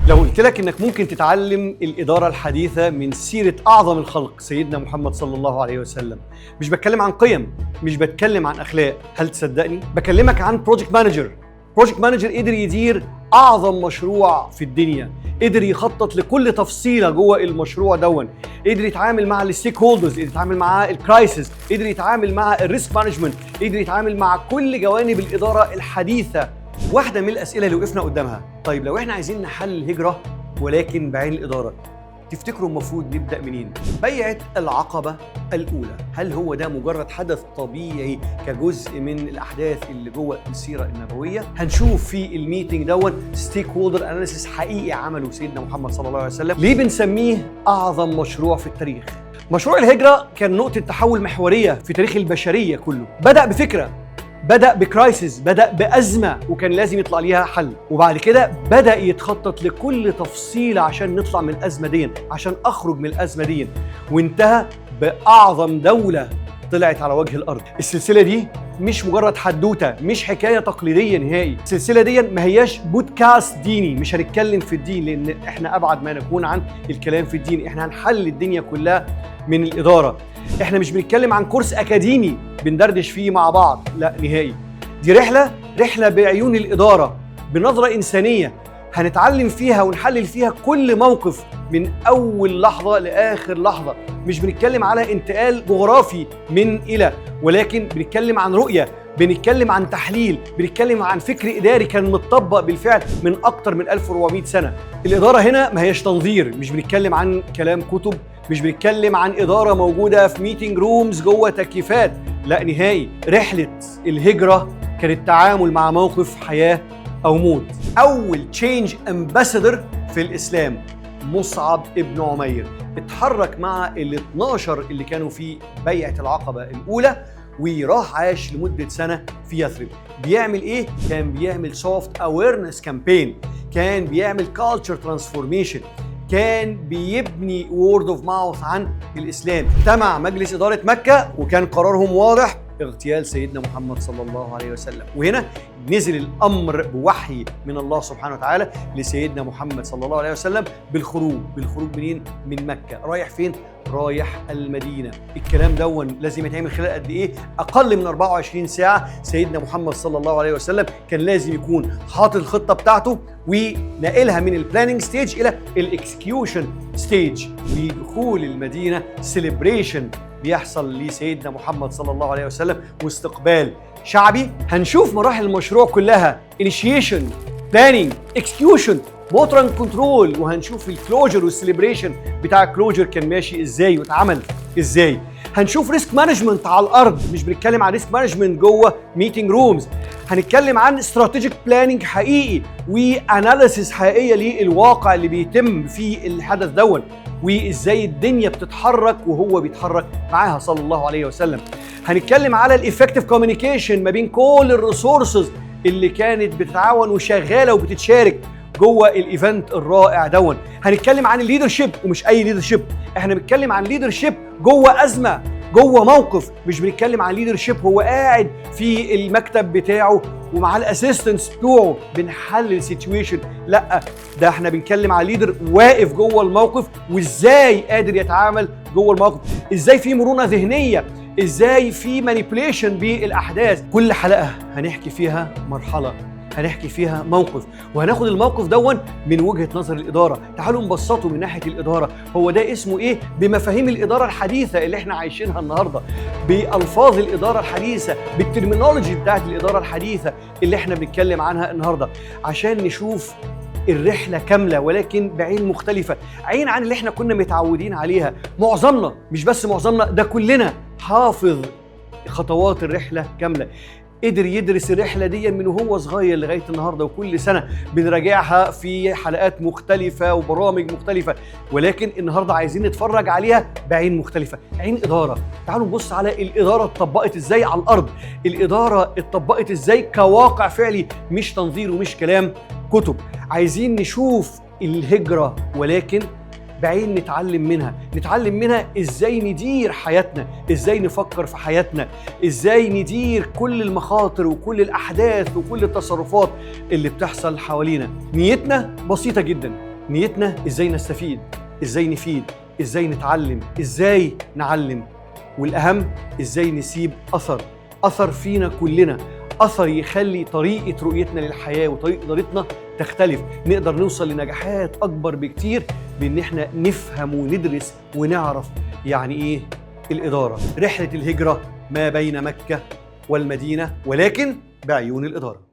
لو قلت لك انك ممكن تتعلم الادارة الحديثة من سيره اعظم الخلق سيدنا محمد صلى الله عليه وسلم، مش بتكلم عن قيم، مش بتكلم عن اخلاق، هل تصدقني؟ بكلمك عن project manager. project manager قدر يدير اعظم مشروع في الدنيا، قدر يخطط لكل تفصيله جوه المشروع دون، قدر يتعامل مع ال stakeholders، قدر يتعامل مع ال crisis، قدر يتعامل مع ال risk management، قدر يتعامل مع كل جوانب الادارة الحديثه. واحدة من الاسئلة اللي وقفنا قدامها: طيب لو احنا عايزين نحلل الهجرة ولكن بعين الاداره، تفتكروا المفروض نبدا منين؟ بيعه العقبة الاولى، هل هو ده مجرد حدث طبيعي كجزء من الاحداث اللي جوه السيرة النبويه؟ هنشوف في ال meeting دون stakeholder analysis حقيقي عمله سيدنا محمد صلى الله عليه وسلم. ليه بنسميه اعظم مشروع في التاريخ؟ مشروع الهجرة كان نقطة تحول محورية في تاريخ البشرية كله. بدا بفكره، بدا ب crisis، بدا بازمه وكان لازم يطلع ليها حل، وبعد كده بدا يتخطط لكل تفصيله عشان نطلع من الازمة دي، عشان اخرج من الازمة دي، وانتهى باعظم دولة طلعت على وجه الارض. السلسلة دي مش مجرد حدوته، مش حكاية تقليدية نهائي. السلسلة دي ما هياش بودكاست ديني، مش هنتكلم في الدين لان احنا ابعد ما نكون عن الكلام في الدين. احنا هنحلل الدنيا كلها من الاداره. احنا مش بنتكلم عن كورس اكاديمي بندردش فيه مع بعض، لا نهائي. دي رحله، رحله بعيون الاداره، بنظره انسانيه، هنتعلم فيها ونحلل فيها كل موقف من اول لحظة لاخر لحظه. مش بنتكلم على انتقال جغرافي من الى، ولكن بنتكلم عن رؤيه، بنتكلم عن تحليل، بنتكلم عن فكر اداري كان متطبق بالفعل من اكتر من 1400 سنه. الادارة هنا ما هيش تنظير، مش بنتكلم عن كلام كتب، مش بنتكلم عن ادارة موجودة في meeting rooms جوه تكييفات، لا نهائي. رحله الهجرة كانت تعامل مع موقف حياة او موت. اول change ambassador في الاسلام مصعب ابن عمير اتحرك مع ال 12 اللي كانوا في بيعه العقبة الاولى، وراح عاش لمدة سنة في يثرب. بيعمل ايه؟ كان بيعمل soft awareness campaign، كان بيعمل culture transformation، كان بيبني word of mouth عن الاسلام. اجتمع مجلس ادارة مكة وكان قرارهم واضح: اغتيال سيدنا محمد صلى الله عليه وسلم. وهنا نزل الامر بوحي من الله سبحانه وتعالى لسيدنا محمد صلى الله عليه وسلم بالخروج. بالخروج منين؟ من مكه. رايح فين؟ رايح المدينه. الكلام دون لازم يتعمل خلال قد ايه؟ اقل من 24 ساعه. سيدنا محمد صلى الله عليه وسلم كان لازم يكون حاطط الخطة بتاعته ونقلها من ال planning stage الى ال execution stage. ودخول المدينة celebration بيحصل لسيدنا محمد صلى الله عليه وسلم واستقبال شعبي. هنشوف مراحل المشروع كلها: initiation، planning، execution، monitoring، control، وهنشوف ال closure وال celebration بتاع ال closure كان ماشي ازاي واتعمل ازاي. هنشوف risk management على الارض، مش بنتكلم عن risk management جوه meeting rooms. هنتكلم عن strategic planning حقيقي و analysis حقيقية للواقع اللي بيتم في الحدث دون، وازاي الدنيا بتتحرك وهو بيتحرك معاها صلى الله عليه وسلم. هنتكلم على ال effective communication ما بين كل ال resources اللي كانت بتتعاون وشغالة وبتتشارك جوه ال event الرائع دون. هنتكلم عن ال leadership، ومش اي leadership، احنا بنتكلم عن leadership جوه ازمه، جوه موقف. مش بنتكلم عن leadership هو قاعد في المكتب بتاعه ومع ال assistants بتوعه بنحلل situation، لا، ده احنا بنتكلم على leader واقف جوه الموقف وازاي قادر يتعامل جوه الموقف، ازاي في مرونة ذهنيه، ازاي في manipulation بالاحداث. كل حلقة هنحكي فيها مرحله، هنحكي فيها موقف، وهناخد الموقف دون من وجهه نظر الاداره. تعالوا نبسطه من ناحية الاداره، هو ده اسمه ايه بمفاهيم الادارة الحديثة اللي احنا عايشينها النهارده، بالفاظ الادارة الحديثه، بال terminology بتاعت الادارة الحديثة اللي احنا بنتكلم عنها النهارده، عشان نشوف الرحلة كاملة ولكن بعين مختلفه، عين عن اللي احنا كنا متعودين عليها. معظمنا، مش بس معظمنا، ده كلنا حافظ خطوات الرحلة كامله، قدر يدرس الرحلة دي من وهو صغير لغاية النهارده، وكل سنة بنراجعها في حلقات مختلفة وبرامج مختلفه، ولكن النهارده عايزين نتفرج عليها بعين مختلفه، عين اداره. تعالوا نبص على الادارة اتطبقت ازاي على الارض، الادارة اتطبقت ازاي كواقع فعلي، مش تنظير ومش كلام كتب. عايزين نشوف الهجرة ولكن بعين نتعلم منها، نتعلم منها ازاي ندير حياتنا، ازاي نفكر في حياتنا، ازاي ندير كل المخاطر وكل الاحداث وكل التصرفات اللي بتحصل حوالينا. نيتنا بسيطة جدا. نيتنا ازاي نستفيد، ازاي نفيد، ازاي نتعلم، ازاي نعلم، والاهم ازاي نسيب اثر، اثر فينا كلنا، اثر يخلي طريقه رؤيتنا للحياة وطريقه ادارتنا تختلف، نقدر نوصل لنجاحات اكبر بكتير بان احنا نفهم وندرس ونعرف يعني ايه الادارة. رحله الهجرة ما بين مكة والمدينة، ولكن بعيون الادارة.